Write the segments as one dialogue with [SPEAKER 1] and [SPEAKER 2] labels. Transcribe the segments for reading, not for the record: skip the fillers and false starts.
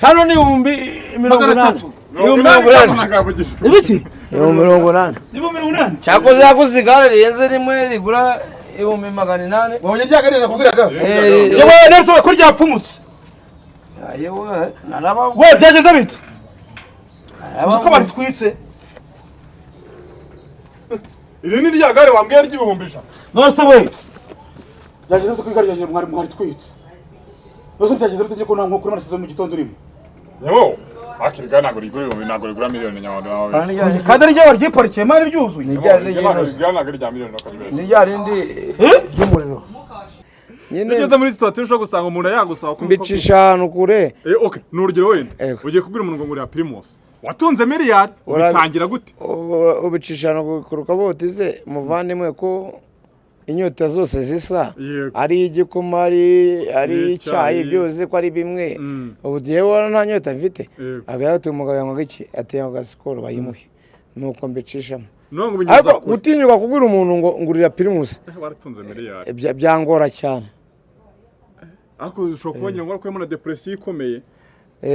[SPEAKER 1] Hano ni 80,000.
[SPEAKER 2] 300.
[SPEAKER 1] 80,000.
[SPEAKER 2] Ibiki?
[SPEAKER 1] 80,000.
[SPEAKER 2] 80,000.
[SPEAKER 1] Cyakoze yaguze igare rihenze rimwe rigura 800,000.
[SPEAKER 2] Wabonye rya gare nakubwiraga?
[SPEAKER 1] Eh,
[SPEAKER 2] Yewe Nelson, ko ryapfumutse?
[SPEAKER 1] Yewe naraba.
[SPEAKER 2] We, byagenze bite? Uzi ko baritwitse?
[SPEAKER 3] Iri ni rya gare wambwiye ry'100,000.
[SPEAKER 2] None se we, byagenze bite ko igare ryanjye mwari mwaritwitse? None se byagenze bite ko nta nkoko urimo nasize mu gitondo urimo?
[SPEAKER 3] Yewe, akiri gare ntabwo rigura ibihumbi, ntabwo rigura miliyoni nyamara.
[SPEAKER 2] Kandi ari ryo baryiparikiye mani ryuzuye.
[SPEAKER 1] Ni rya rindi.
[SPEAKER 3] Ntabwo rigura rya miliyoni bakajya.
[SPEAKER 1] Ni rya rindi ry'umuriro nyine.
[SPEAKER 3] Ugeze muri situation ushobora gusanga umuntu yagusaba ko
[SPEAKER 1] Mbicisha ahantu kure.
[SPEAKER 3] Eh, okay, ni urugero wenda.
[SPEAKER 1] Ego.
[SPEAKER 3] Ugiye kubwira umuntu ngo ngurira Primus. Watunze miliyari, ubitangira gute?
[SPEAKER 1] Ubicisha ahantu ku rukabuti se muvandimwe, ko inyota zose zisa?
[SPEAKER 3] Yego.
[SPEAKER 1] Ari igikoma, ari icyayi,
[SPEAKER 3] Icyayi.
[SPEAKER 1] byose ko ari bimwe. Ubu yewe nta nyota mfite.
[SPEAKER 3] Yego.
[SPEAKER 1] Agira ati: "Umugabo yanywaga iki?" Ati: "Yanywaga Skol." Bayimuhe, nuko mbicishamo.
[SPEAKER 3] None ngo binyuza
[SPEAKER 1] Ariko
[SPEAKER 3] kure.
[SPEAKER 1] gutinyuka kubwira umuntu ngo ngurira Primus,
[SPEAKER 3] Waratunze miliyari.
[SPEAKER 1] byangora cyane.
[SPEAKER 3] Ariko ushobora kuba ngira ngo warakuyemo na depression ikomeye.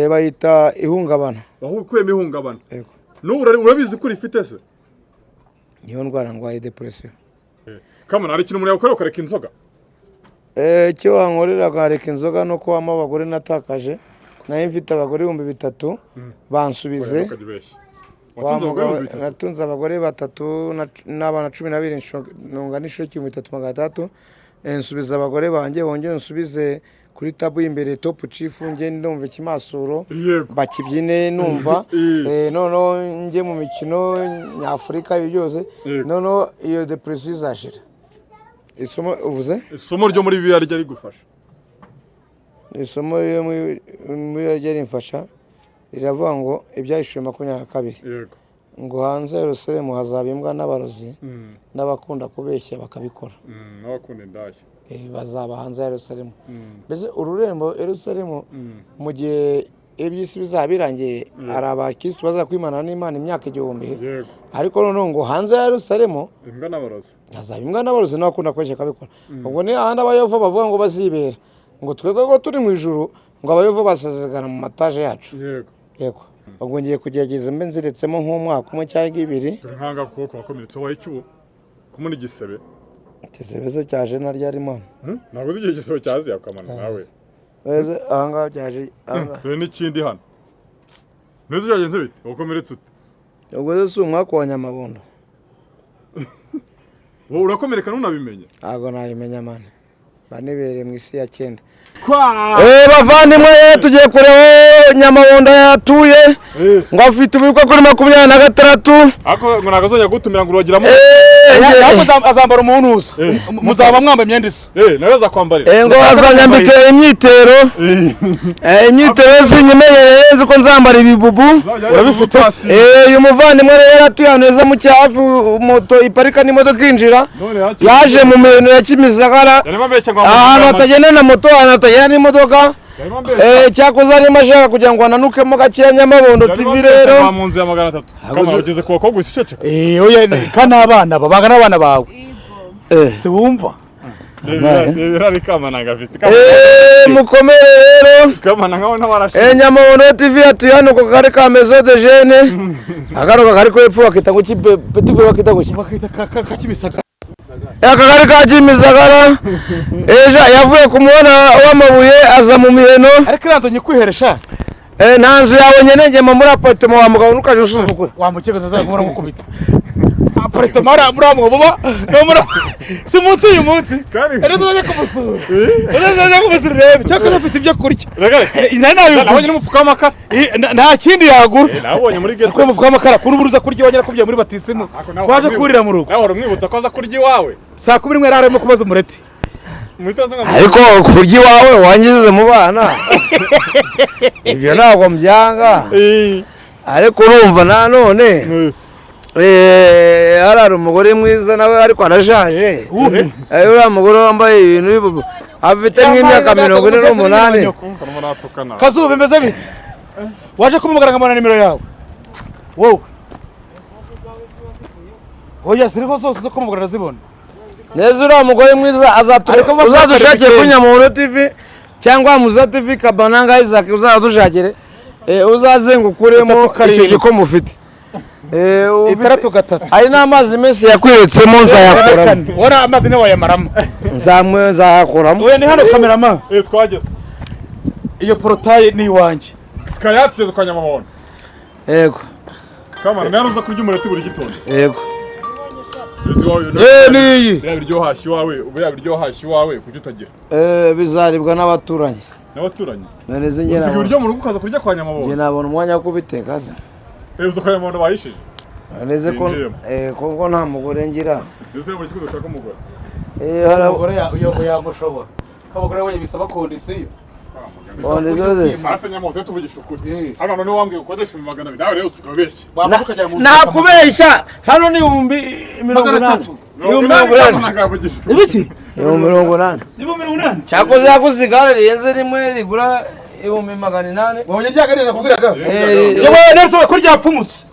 [SPEAKER 1] Bayita ihungabana.
[SPEAKER 3] Aho ukuyemo ihungabana.
[SPEAKER 1] Yego.
[SPEAKER 3] N'ubu urabizi ko urifite se?
[SPEAKER 1] Niyo ndwara ndwaye, depression.
[SPEAKER 3] Kamana, hari ikintu umuntu yagukorera ukareka inzoga?
[SPEAKER 1] Icyo wankorera nkareka inzoga no kubamo abagore natakaje. Nayo mfite abagore 3000, bansubize.
[SPEAKER 3] Ukajya ubeshya.
[SPEAKER 1] Wa
[SPEAKER 3] Watunze abagore
[SPEAKER 1] mugabo,
[SPEAKER 3] 3000?
[SPEAKER 1] Natunze abagore batatu n'abana 12, ntunga n'inshuro 3600. Nsubiza abagore banjye, bongere nsubize kuri tabu y'imbere top chief, njye ndumva ikimasuro bakibyine numva. Noneho njye mu mikino nyafurika, ibi byose. Noneho iyo depression izashira. Isomo uvuze?
[SPEAKER 3] Isomo ryo muri Bibiliya rijya rigufasha.
[SPEAKER 1] Isomo ryo muri ryo rimfasha riravuga ngo Ibyahishuwe 22, ngo hanze ya Yerusalemu hazaba imbwa n'abarozi n'abakunda kubeshya bakabikora.
[SPEAKER 3] N'abakunda indaya.
[SPEAKER 1] Bazaba hanze ya Yerusalemu. Mbese ururembo Yerusalemu, mu gihe iby'isi bizaba birangiye, hari abakirisitu bazakwimana n'Imana imyaka 1000. Ariko noneho ngo hanze ya Yerusalemu
[SPEAKER 3] Imbwa n'abarozi.
[SPEAKER 1] hazaba imbwa n'abarozi n'abakunda kubeshya bakabikora. Ubwo ni ahandi abayova bavuga ngo bazibera, ngo twebwe ko turi mu ijuru, ngo abayova basezerana mu mataje yacu. Yego, ubwo ngiye kugerageza mbe nziretsemo nk'umwaka umwe cyangwa 2.
[SPEAKER 3] Dore nk'ahangaha ku kuboko wakomeretse, wabaye iki ubu? Kumuna igisebe.
[SPEAKER 1] Igisebe se cyaje na ryari mana?
[SPEAKER 3] Ntabwo uzi igihe igisebe cyaziye akamana nawe.
[SPEAKER 1] Mbese ahangaha cyaje ahangaha.
[SPEAKER 3] Dore n'ikindi hano. Ntuzi byagenze bite? Wakomeretse ute?
[SPEAKER 1] Ubwo se si umwaka wa nyamabondo?
[SPEAKER 3] Wowe urakomereka ntunabimenye.
[SPEAKER 1] Ntabwo nabimenya mana, mba nibereye mu isi ya cyenda. Bavandimwe, tugiye kureba aho Nyamabondo yatuye, ngo afite ubukwe kuri 26.
[SPEAKER 3] Ariko ngo ntabwo azongera kugutumira ngo urogiramo.
[SPEAKER 2] Ariko azambara umuhunuza, muzaba mwambaye imyenda isa.
[SPEAKER 3] Nawe azakwambarira.
[SPEAKER 1] Ngo azanyambike imyitero. Imyitero sinyimenyereye, nzi ko nzambara ibibubu.
[SPEAKER 3] Urabifite se?
[SPEAKER 1] Uyu muvandimwe rero yari atuye ahantu heza mu cyahafi, moto iparika n'imodoka injira. Yaje mu mirimo ya Kimisagara,
[SPEAKER 3] Yarimo abeshya ngo
[SPEAKER 1] ahantu hatagenda na moto, ahantu hatagenda n'imodoka.
[SPEAKER 3] Yarimo abeshya.
[SPEAKER 1] Cyakoze arimo ashaka kugira ngo ananukemo gakeya. Nyamabondo TV rero.
[SPEAKER 3] Mu nzu ya 300. Kama ugeze ku bakobwa uceceka.
[SPEAKER 2] Oya, kandi abana babanga n'abana bawe si wumva?
[SPEAKER 3] Reba kamana gafite.
[SPEAKER 1] Mukomere rero.
[SPEAKER 3] Kamana nkaho n'abarashe.
[SPEAKER 1] Nyamabondo TV atuye hano ku kagari ka Maison de Jeunes. Akano kagari ko hepfo bakita ngo ki? Petit Frere bakita ngo ki?
[SPEAKER 2] Bakita ka Kimisagara.
[SPEAKER 1] Akagari ka Kimisagara. Ejo yavuye ku muhanda w'amabuye aza mu miheno.
[SPEAKER 2] Ariko iriya nzu nyikwiheresha.
[SPEAKER 1] Nta nzu yawe nyene, ngema muri appartement wa mugabo, ntukaje usuzugura.
[SPEAKER 2] Wamukeka ntazakubura gukubita appartement muri mwobo ba no muri si munsi uyu munsi.
[SPEAKER 3] Kandi
[SPEAKER 2] Ejo tuzajya kumusura, ejo tuzajya kumusura urebe cyakora afite ibyo kurya.
[SPEAKER 3] Rega
[SPEAKER 2] Nari
[SPEAKER 3] nabonye
[SPEAKER 2] nabiguze.
[SPEAKER 3] n'umufuka w'amakara.
[SPEAKER 2] Nta kindi yagura.
[SPEAKER 3] Nabonye muri ghetto.
[SPEAKER 2] Akuye umufuka w'amakara kuri ubu uza kurya wagera kubya muri batisimu waje kurira mu rugo.
[SPEAKER 3] Nawe wari umwibutsa ko aza kurya iwawe.
[SPEAKER 2] Saa 11 yari arimo kubaza umureti.
[SPEAKER 1] Ariko kurya iwawe wangize mu bana, ibyo ntabwo mbyanga. Ariko urumva nanone harari umugore mwiza nawe, ariko arashaje. Uriya mugore wambaye ibintu bibubu afite nk'imyaka 48.
[SPEAKER 2] Kazuba, bimeze bite? Waje kumubwira nkamubona nimero yawe wowe? Oya, ziriho zose zo kumubwira arazibona.
[SPEAKER 1] Neza, uriya mugore mwiza
[SPEAKER 2] Ariko
[SPEAKER 1] uzadushakire
[SPEAKER 2] bakwereka
[SPEAKER 1] kuri Nyamuhondo TV cyangwa Muza TV, Kabananga Isaac, uzadushakire. Uzaze ngo ukuremo
[SPEAKER 2] Itatu karindwi.
[SPEAKER 1] icyo gikoma ufite.
[SPEAKER 2] 6 3.
[SPEAKER 1] Hari n'amazi menshi yakwiretsemo, nzayakuramo.
[SPEAKER 2] Wari amazi niwe wayamaramo.
[SPEAKER 1] Nzayakuramo.
[SPEAKER 2] Oya, ni hano kamerama.
[SPEAKER 3] Twageze.
[SPEAKER 2] Iyo portail ni iwanjye.
[SPEAKER 3] Tukayatugeze kwa Nyamabondo.
[SPEAKER 1] Yego.
[SPEAKER 3] Kamana nawe uza kurya umureti buri gitondo.
[SPEAKER 1] Yego.
[SPEAKER 3] Ese iwawe
[SPEAKER 2] Niyi.
[SPEAKER 3] Biriya biryo hashya iwawe, biriya biryo hashya iwawe kuki utagira?
[SPEAKER 1] Bizaribwa n'abaturanyi.
[SPEAKER 3] N'abaturanyi.
[SPEAKER 1] None se njye
[SPEAKER 3] Usiga
[SPEAKER 1] nabona
[SPEAKER 3] ibiryo mu rugo ukaza kurya kwa
[SPEAKER 1] njye
[SPEAKER 3] Nyamabondo.
[SPEAKER 1] nabona umwanya wo kubiteka se?
[SPEAKER 3] Uza kwa Nyamabondo bayishije.
[SPEAKER 1] None se ko
[SPEAKER 3] Winjiremo.
[SPEAKER 1] Ko nta mugore ngira.
[SPEAKER 3] Ese buri kigo ushaka umugore.
[SPEAKER 2] Umugore yagushobora, abagore we bisaba condition.
[SPEAKER 1] Condition ze.
[SPEAKER 3] Hasi Nyamabondo, tuvugisha ukuri. Hano none wambwiye ukodesha 200,000, nawe rero usigaye ubeshya.
[SPEAKER 1] Nakubeshya, hano ni 80,000.
[SPEAKER 2] 300.
[SPEAKER 1] 80,000.
[SPEAKER 2] Ibiki?
[SPEAKER 1] 80,000.
[SPEAKER 2] 80,000.
[SPEAKER 1] Cyakoze yaguze igare rihenze rimwe rigura 800,000.
[SPEAKER 2] Wabonye ryaganira nakubwiraga?
[SPEAKER 1] Eh.
[SPEAKER 2] Yewe Nelson, ko ryapfumutse.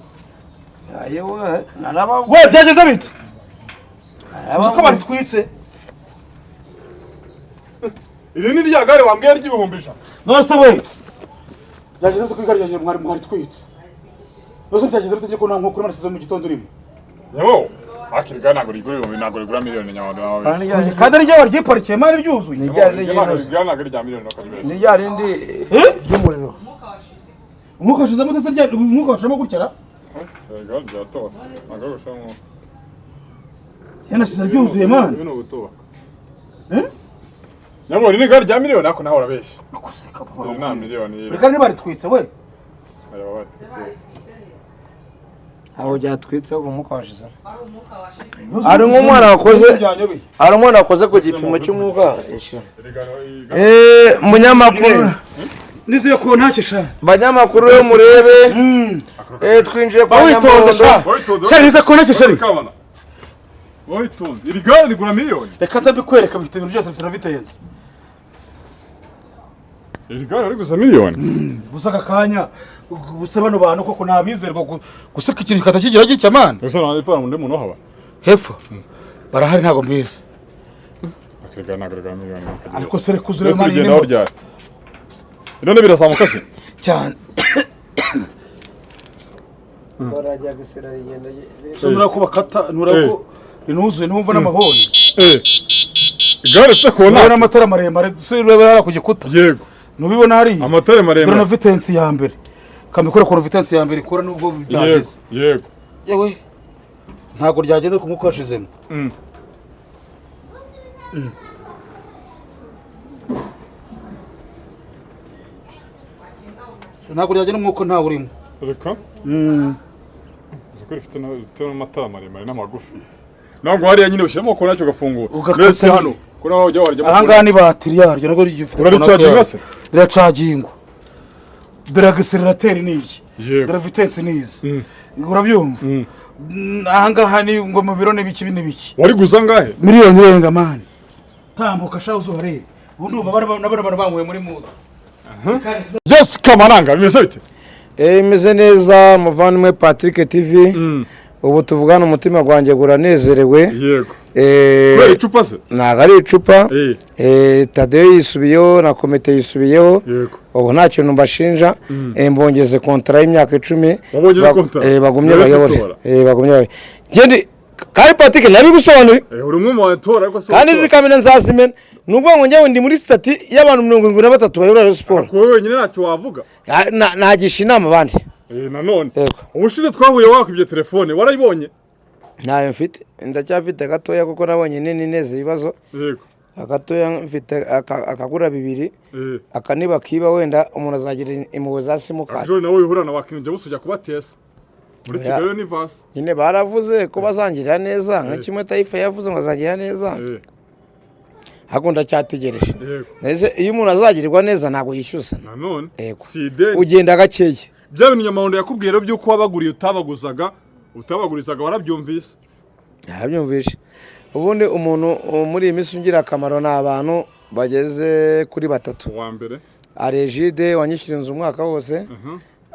[SPEAKER 1] Yewe naraba.
[SPEAKER 2] We, byagenze bite? Uzi ko baritwitse?
[SPEAKER 3] Iri ni rya gare wambwiye ry'100,000.
[SPEAKER 2] None se we, byagenze bite ko igare ryanjye mwari twitse? None se byagenze bite ko nta nkoko urimo nasize mu gitondo urimo?
[SPEAKER 3] Nyabo, akiri gare ntabwo rigura ibihumbi, ntabwo rigura miliyoni, Nyamabondo nawe.
[SPEAKER 2] Kandi ari ryo baryiparikiye mani ryuzuye.
[SPEAKER 1] Ni rya rindi
[SPEAKER 3] Ntabwo rigura miliyoni bakajya.
[SPEAKER 1] Ni rya rindi ry'umuriro.
[SPEAKER 2] Umwuka washizemo se? Rya umwuka washizemo gutya ra?
[SPEAKER 3] Igare ryatobotse. Ntabwo ari gushiramo.
[SPEAKER 2] Yanasize ryuzuye mani.
[SPEAKER 3] Ibi ni ugutoboka.
[SPEAKER 2] Eh?
[SPEAKER 3] Nyamabondo, ni igare rya miliyoni ariko nawe urabeshya.
[SPEAKER 2] Guseka.
[SPEAKER 3] Iri nta miliyoni iri.
[SPEAKER 2] Reka nibaritwitse we.
[SPEAKER 3] Areba batwitse yose.
[SPEAKER 1] Aho byatwitse ahubwo umwuka washizemo. Hari nk'umwana wakoze, hari umwana wakoze ku gipimo cy'umwuka.
[SPEAKER 3] Iri gare
[SPEAKER 1] Munyamakuru,
[SPEAKER 2] Nizeye ko ntacyo sha.
[SPEAKER 1] banyamakuru yo murebe, twinjiye kwa
[SPEAKER 2] Witonze sha.
[SPEAKER 1] Nyamabondo.
[SPEAKER 3] Witonze.
[SPEAKER 2] Sha, nizeye ko ntacyo shari.
[SPEAKER 3] Kabana. Witonze. Iri gare rigura miliyoni.
[SPEAKER 2] Reka nze mbikwereka, bifite ibintu byose, bifite na vitesse.
[SPEAKER 3] Iri gare riguza miliyoni.
[SPEAKER 2] Gusa aka kanya gusa bano bantu koko ntabizerwa guseka ikintu katakigira gitya mani.
[SPEAKER 3] Gusa nta ipara undi muntu uhaba.
[SPEAKER 2] Hepfo barahari, ntabwo mbizi.
[SPEAKER 3] Akiri gare ntabwo rigura miliyoni.
[SPEAKER 2] Ariko se reka uzure
[SPEAKER 3] Ese
[SPEAKER 2] mani.
[SPEAKER 3] urugendo aho ryari? None birazamuka se?
[SPEAKER 2] Cyane.
[SPEAKER 1] Barajya gusera rigenda.
[SPEAKER 2] So nura ko bakata, nura ko rinuzuye, ntumva n'amahoni.
[SPEAKER 3] Igare rifite
[SPEAKER 2] Urabona
[SPEAKER 3] kona.
[SPEAKER 2] amatara maremare se ureba hariya ku gikuta?
[SPEAKER 3] Yego.
[SPEAKER 2] Ntubibona hariya?
[SPEAKER 3] Amatara
[SPEAKER 2] Dore na
[SPEAKER 3] maremare.
[SPEAKER 2] vitesse ya mbere kamikora, ukuntu vitesse ya mbere ikora nubwo
[SPEAKER 3] Yego.
[SPEAKER 2] byageze.
[SPEAKER 3] Yego.
[SPEAKER 2] Yewe, ntabwo ryagenda ku mwuka washizemo. Ntabwo ryagenda, umwuka ntawe urimo.
[SPEAKER 3] Reka. Uzi ko rifite n'amatara maremare n'amagufi. Ntabwo hariya nyine ushyiramo kona cyo ugafungura.
[SPEAKER 2] Ugakata
[SPEAKER 3] Mbese
[SPEAKER 2] nyine.
[SPEAKER 3] hano. Kuri aho ujya warya.
[SPEAKER 2] Ahangaha ni batiri yaryo, nabwo rigifite.
[SPEAKER 3] Uraricaginga se?
[SPEAKER 2] Riracagingwa. Dore accélérateur ni iyi.
[SPEAKER 3] Yego.
[SPEAKER 2] Dore vitesse ni izi, urabyumva? Ahangaha ni ngo mu biro n'ibiki n'ibiki.
[SPEAKER 3] Wariguza angahe?
[SPEAKER 2] Miliyoni irenga mani. Tambuka sha uzuharebe. Ubu ndumva bano bantu banyweye muri muza.
[SPEAKER 3] Yes, Kamaranga, bimeze bite?
[SPEAKER 1] Imeze neza, muvandimwe Patrick TV. Ubu tuvugana umutima gwanjye guranezerewe.
[SPEAKER 3] Yego. Kubera icupa se?
[SPEAKER 1] Ntabwo ari icupa. Tadeyo yisubiyeho na komite yisubiyeho.
[SPEAKER 3] Yego.
[SPEAKER 1] Ubu nta kintu mbashinja. Mbongeze kontara y'imyaka 10.
[SPEAKER 3] Wabongeje kontara?
[SPEAKER 1] Bagumye
[SPEAKER 3] Mbese
[SPEAKER 1] bayobore.
[SPEAKER 3] utora?
[SPEAKER 1] Bagumye bayobore. Ngende kandi Patrick nabigusobanuriye.
[SPEAKER 3] Uri umwe mu batora ariko si
[SPEAKER 1] Kandi
[SPEAKER 3] utora.
[SPEAKER 1] izi kamera nzazimena. Ni ukuvuga ngo njyewe ndi muri statut y'abantu 73 bayobora Rayon Sport.
[SPEAKER 3] Kuba wenyine ntacyo wavuga.
[SPEAKER 1] Nagisha inama abandi.
[SPEAKER 3] Nanone.
[SPEAKER 1] Yego.
[SPEAKER 3] Ubushize twahuye wakwibye telefone, warayibonye?
[SPEAKER 1] Ntayo mfite, ndacyafite gatoya kuko nabonye nini neza ibibazo.
[SPEAKER 3] Yego.
[SPEAKER 1] Agatoya mfite akagura 2. Aka niba kiba wenda umuntu azagira impuhwe za simukadi.
[SPEAKER 3] Ejo nawe wihura na wakinjya busujya kubatesa. Muri
[SPEAKER 1] Oya.
[SPEAKER 3] Kigali Universe.
[SPEAKER 1] Nyine baravuze ko bazangirira neza nka kimwe Tayifa yavuze ngo azangirira neza. Ariko ndacyategereje.
[SPEAKER 3] Yego.
[SPEAKER 1] Mbese iyo umuntu azagirirwa neza ntabwo yishyuza.
[SPEAKER 3] Nanone.
[SPEAKER 1] Yego.
[SPEAKER 3] Si ideni.
[SPEAKER 1] Ugenda gakeya.
[SPEAKER 3] Bya bintu Nyamabondo yakubwiye rero by'uko wabaguriye utabaguzaga, utabagurizaga, warabyumvise?
[SPEAKER 1] Ntabyumvishe. Ubundi umuntu muri iyi minsi ungira akamaro ni abantu bageze kuri batatu.
[SPEAKER 3] Uwa mbere.
[SPEAKER 1] Hari Egide wanyishyura inzu umwaka wose,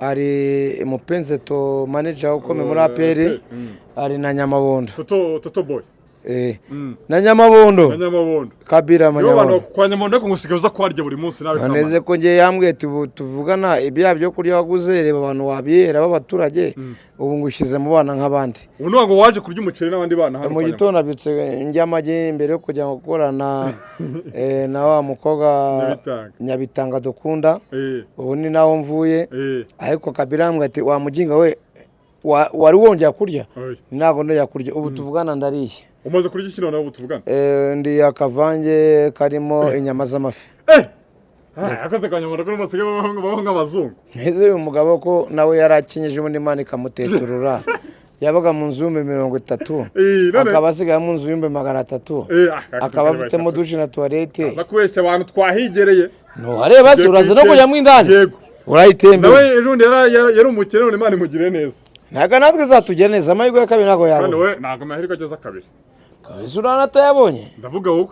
[SPEAKER 1] hari Mupenzeto manager ukomeye muri APR, hari na Nyamabondo.
[SPEAKER 3] Toto Toto Boy.
[SPEAKER 1] Na Nyamabondo.
[SPEAKER 3] Na Nyamabondo.
[SPEAKER 1] Kabira.
[SPEAKER 3] Nibo bantu.
[SPEAKER 1] Nyamabondo.
[SPEAKER 3] Kwa Nyamabondo, ariko ngo usigaye uza kuharya buri munsi nawe, Kamana.
[SPEAKER 1] Noneze ko ngiye yambwiye ati ubu tuvugana ibyaha byo kurya waguze, reba abantu wabihera b'abaturage, ubu ngushyize mu bana nk'abandi.
[SPEAKER 3] Ubu ni ngo waje kurya umuceri n'abandi bana hano
[SPEAKER 1] Mu
[SPEAKER 3] kwa Nyamabondo.
[SPEAKER 1] gitondo nabyutse ndya amagi mbere yo kujya gukorana na wa mukobwa.
[SPEAKER 3] Nyabitanga.
[SPEAKER 1] Nyabitanga dukunda. Ubu ni naho mvuye. Ariko Kabila yambwiye ati: "Wa muginga we, wari wongera kurya?"
[SPEAKER 3] Oya.
[SPEAKER 1] Ntabwo ndongera kurya, ubu tuvugana ndariye.
[SPEAKER 3] Umaze kurya iki noneho ubu tuvugana?
[SPEAKER 1] Ndi akavange karimo inyama z'amafi.
[SPEAKER 3] Akazi ka Nyamabondo ko basigaye babaho nk'abazungu.
[SPEAKER 1] Nteze uyu mugabo ko nawe yari akinyeje, ubundi Imana ikamuteturura, yabaga mu nzu 30,000,
[SPEAKER 3] None
[SPEAKER 1] akaba asigaye mu nzu 300,000, akaba afitemo douche na toilette.
[SPEAKER 3] Aza kubeshya abantu, twahigereye.
[SPEAKER 1] Ntuhareba se? Uraza no kujyamo indani.
[SPEAKER 3] Yego.
[SPEAKER 1] Urayitembera.
[SPEAKER 3] Nawe ejo bundi yari umukene, none Imana imugiriye neza.
[SPEAKER 1] Ntabwo natwe zatugera neza, amahirwe ya kabiri ntabwo
[SPEAKER 3] Kandi
[SPEAKER 1] yabona.
[SPEAKER 3] we ntabwo amahirwe ageze kabiri.
[SPEAKER 1] Ese urabona atayabonye?
[SPEAKER 3] Ndavuga wowe.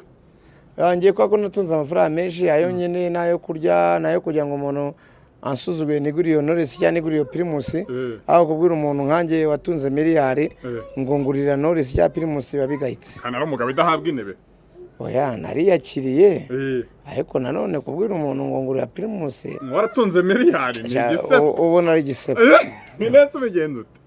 [SPEAKER 1] Ngiye kubera ko natunze amafaranga menshi, ayo nyine n'ayo kurya n'ayo kugira ngo umuntu ansuzuguye niguriye iyo Knowless cyangwa niguriye iyo Primus. Aho kubwira umuntu nkanjye watunze miliyari ngo ngurira Knowless cyangwa Primus, biba bigayitse.
[SPEAKER 3] Kandi ari umugabo idahabwa intebe.
[SPEAKER 1] Oya, nariyakiriye, ariko nanone kubwira umuntu ngo ngurira Primus,
[SPEAKER 3] Waratunze miliyari ni igisebo.
[SPEAKER 1] Ubona ari igisebo.
[SPEAKER 3] Ni neza, ubigenza ute?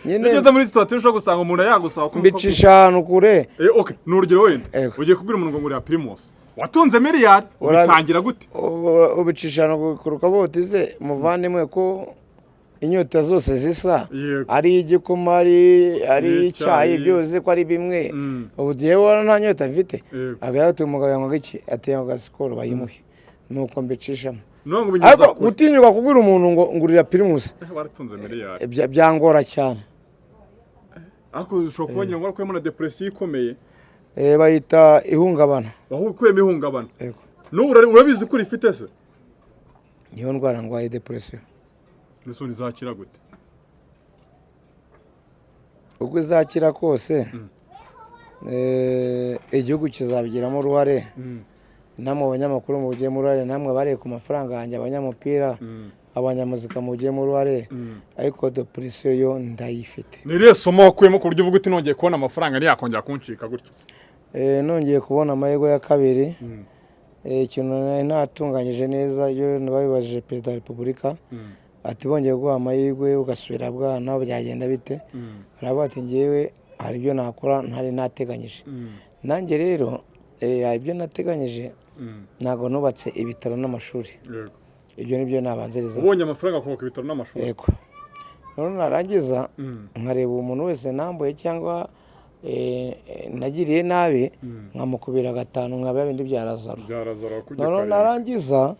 [SPEAKER 1] Nyine
[SPEAKER 3] Iyo ugeze muri situation ushobora gusanga umuntu yagusaba ko
[SPEAKER 1] mbicisha ahantu kure.
[SPEAKER 3] Okay, ni urugero wenda.
[SPEAKER 1] Ego.
[SPEAKER 3] Ugiye kubwira umuntu ngo ngurira Primus, watunze miliyari, ubitangira gute?
[SPEAKER 1] Ubicisha ahantu kure ukavuga uti: "Se muvandimwe, ko inyota zose zisa, ari igikoma, ari
[SPEAKER 3] Icyayi.
[SPEAKER 1] icyayi, byose ko ari bimwe, ubu yewe nta nyota mfite." Abwira ati: "Umugabo yanywaga iki?" Ati: "Yanywaga Skol." Bayimuhe, nuko mbicishamo.
[SPEAKER 3] None ngo binyuza
[SPEAKER 1] Ariko
[SPEAKER 3] kure.
[SPEAKER 1] gutinyuka kubwira umuntu ngo ngurira Primus,
[SPEAKER 3] Waratunze miliyari.
[SPEAKER 1] byangora cyane.
[SPEAKER 3] Ariko ushobora kuba ngira ngo warakuyemo na depression ikomeye.
[SPEAKER 1] Bayita ihungabana.
[SPEAKER 3] Aho ukuyemo ihungabana.
[SPEAKER 1] Yego.
[SPEAKER 3] N'ubu urabizi ko urifite se?
[SPEAKER 1] Niyo ndwara ndwaye, depression.
[SPEAKER 3] Ese ubu izakira gute?
[SPEAKER 1] Uko izakira kose, igihugu kizabigiramo uruhare, namwe abanyamakuru mubigiremo uruhare, namwe abariye ku mafaranga yanjye, abanyamupira, abanyamuzika mubigiremo uruhare, ariko depression yo ndayifite.
[SPEAKER 3] Ni irihe somo wakuyemo ku buryo uvuga uti: "Nongeye kubona amafaranga ntiyakongera kuncika gutyo"?
[SPEAKER 1] Nongeye kubona amahirwe ya kabiri, ikintu nari natunganyije neza, iyo babibajije Perezida wa Repubulika ati: "Bongeye guha amahirwe ugasubira bwana, byagenda bite?" Aravuga ati: "Ngewe hari ibyo nakora ntari nateganyije." Nanjye rero hari ibyo nateganyije. Ntabwo nubatse ibitaro n'amashuri. Ibyo ni byo nabanziriza.
[SPEAKER 3] Ubonye amafaranga kubaka ibitaro n'amashuri?
[SPEAKER 1] Yego. None narangiza nkareba umuntu wese nambuye cyangwa nagiriye nabi, nkamukubira gatanu nka bya bindi bya Lazaro.
[SPEAKER 3] Byarazara kujya
[SPEAKER 1] Noneho
[SPEAKER 3] karindwi.
[SPEAKER 1] narangiza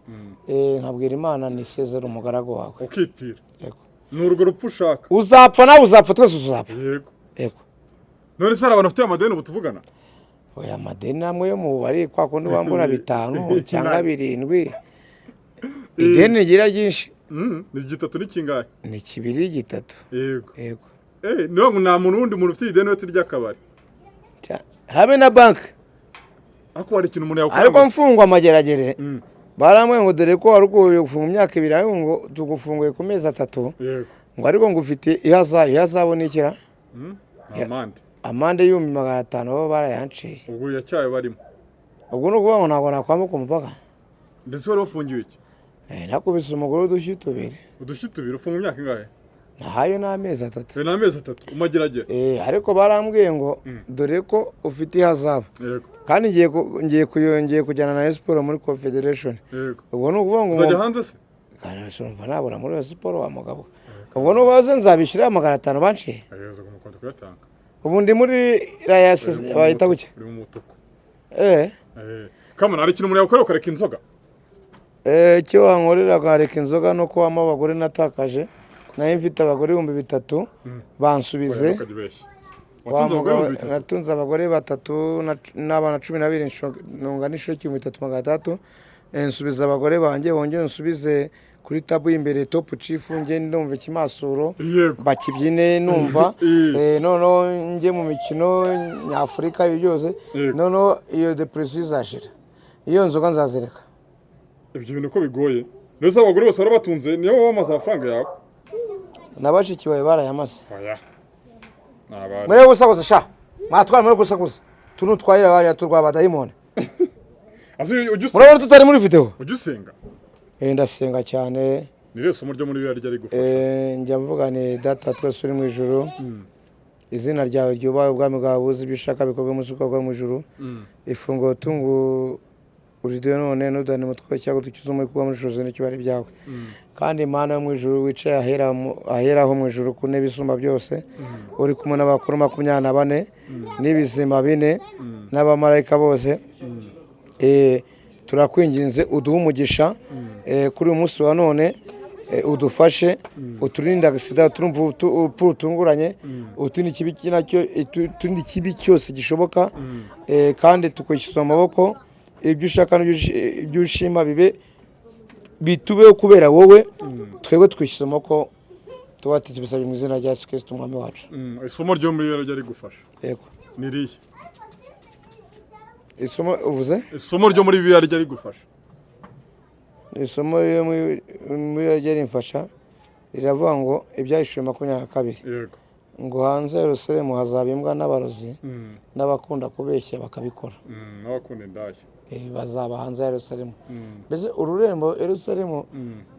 [SPEAKER 1] nkabwira Imana: "Nisezere umugaragu wawe."
[SPEAKER 3] Ukipfira.
[SPEAKER 1] Yego.
[SPEAKER 3] Ni urwo rupfu ushaka.
[SPEAKER 1] Uzapfa nawe, uzapfa, twese tuzapfa. Yego.
[SPEAKER 3] None se hari abantu bafite amadeni ubu tuvugana?
[SPEAKER 1] Oya, amadeni amwe yo mu bubari, kwa kundi wambura bitanu cyangwa birindwi, ideni rigira ryinshi.
[SPEAKER 3] Ni gitatu, ni kingahe?
[SPEAKER 1] Ni kibiri, gitatu. Yego.
[SPEAKER 3] Niyo ngo nta muntu wundi muntu ufite ideni uretse ry'akabari?
[SPEAKER 1] Habe na banki.
[SPEAKER 3] Ariko hari ikintu umuntu yakora
[SPEAKER 1] Ariko mfungwa amageragere, barambwiye ngo dore ko wari uguye gufunga imyaka 2, ariko ngo tugufunguye ku mezi 3, ngo ariko ngo ufite ihazabu. Ihazabu ni ikira?
[SPEAKER 3] Ni amande.
[SPEAKER 1] Amande y'500,000 baba barayanciye.
[SPEAKER 3] Ubwo yacyaye barimo.
[SPEAKER 1] Ubwo ni ukuvuga ngo ntabwo nakwambuka umupaka.
[SPEAKER 3] Ndetse wari wafungiwe iki?
[SPEAKER 1] Nakubise umugore udushyi tubiri.
[SPEAKER 3] Udushyi tubiri? Ufunga imyaka ingahe?
[SPEAKER 1] Nahayo n'amezi 3.
[SPEAKER 3] Ni amezi 3 umageragere?
[SPEAKER 1] Ariko barambwiye ngo dore ko ufite ihazabu, kandi ngiye kujyana na Rayon Sports muri Confederation. Ubwo ni ukuvuga ngo
[SPEAKER 3] Uzajya hanze se?
[SPEAKER 1] Kandi urumva nabura muri Rayon Sports, wa mugabo? Ubwo ni ukuvuga se nzabishyura 500 banciye?
[SPEAKER 3] Ayoza ku mukondo kuyatanga.
[SPEAKER 1] Ubu ndi muri rayasi, bahita bucya.
[SPEAKER 3] Uri mu mutuku. Kamana, hari ikintu umuntu yakorera ukareka inzoga?
[SPEAKER 1] Icyo wankorera nkareka inzoga no kubamo abagore natakaje. Nayo mfite abagore 3000, bansubize.
[SPEAKER 3] Ukajya ubeshya.
[SPEAKER 1] Wa
[SPEAKER 3] Watunze abagore
[SPEAKER 1] mugabo,
[SPEAKER 3] 3000?
[SPEAKER 1] Natunze abagore batatu n'abana 12, ntunga n'inshuro 3600. Nsubiza abagore banjye, bongere nsubize kuri table y'imbere, top chief, njye ndumva ikimasuro, bakibyine numva. Noneho njye mu mikino nyafurika, ibi byose. Noneho iyo depression izashira, iyo nzoga nzazireka.
[SPEAKER 3] Ibyo bintu ko bigoye, ndetse abagore bose warabatunze, niyo baba bamaze amafaranga yawe?
[SPEAKER 1] Na bashiki bawe barayamaze.
[SPEAKER 3] Oya, ni abari.
[SPEAKER 1] Murebe gusa gusa sha. Mwatwara muri gusakuza tuntu twahira abanya turwa abadayimoni.
[SPEAKER 3] Ase ujya usenga?
[SPEAKER 1] Murabona tutari muri video.
[SPEAKER 3] Ujya usenga?
[SPEAKER 1] Ndasenga cyane.
[SPEAKER 3] Ni irihe somo ryo muri Bibiliya ryari gufasha?
[SPEAKER 1] Njya mvuga ni: "Data twese uri mu ijuru, izina ryawe ryubahe, ubwami bwawe buze, ibyo ushaka bikorwe munsi uko bikorwa mu ijuru. Ifunguro tungu uriduhe none, ntuduhane umutwe cyangwa dukize umubi, kuba muri ijuru n'icyubahiro byawe. Kandi Imana yo mu ijuru wicaye aheraho mu ijuru ku ntebe isumba byose, uri kumwe n'abakuru 24 n'ibizima bine n'abamarayika bose, turakwinginze uduhe umugisha kuri uyu munsi wa none, udufashe, uturinde agisida, uturinde urupfu rutunguranye, uturinde ikibi nacyo, uturinde ikibi cyose gishoboka, kandi tukwishyize mu maboko. Ibyo ushaka n'ibyo ushima bibe bitubeho kubera wowe. Twebwe twishyize mu maboko, tuba tubisabye mu izina rya Yesu Kristo umwami wacu."
[SPEAKER 3] Isomo ryo muri Bibiliya ryari gufasha?
[SPEAKER 1] Yego.
[SPEAKER 3] Ni irihe?
[SPEAKER 1] Isomo uvuze?
[SPEAKER 3] Isomo ryo muri Bibiliya ryari gufasha.
[SPEAKER 1] Isomo ryo muri ryo rimfasha riravuga ngo Ibyahishuwe 22, ngo hanze ya Yerusalemu hazaba imbwa n'abarozi n'abakunda kubeshya bakabikora.
[SPEAKER 3] N'abakunda indaya.
[SPEAKER 1] Bazaba hanze ya Yerusalemu. Mbese ururembo Yerusalemu,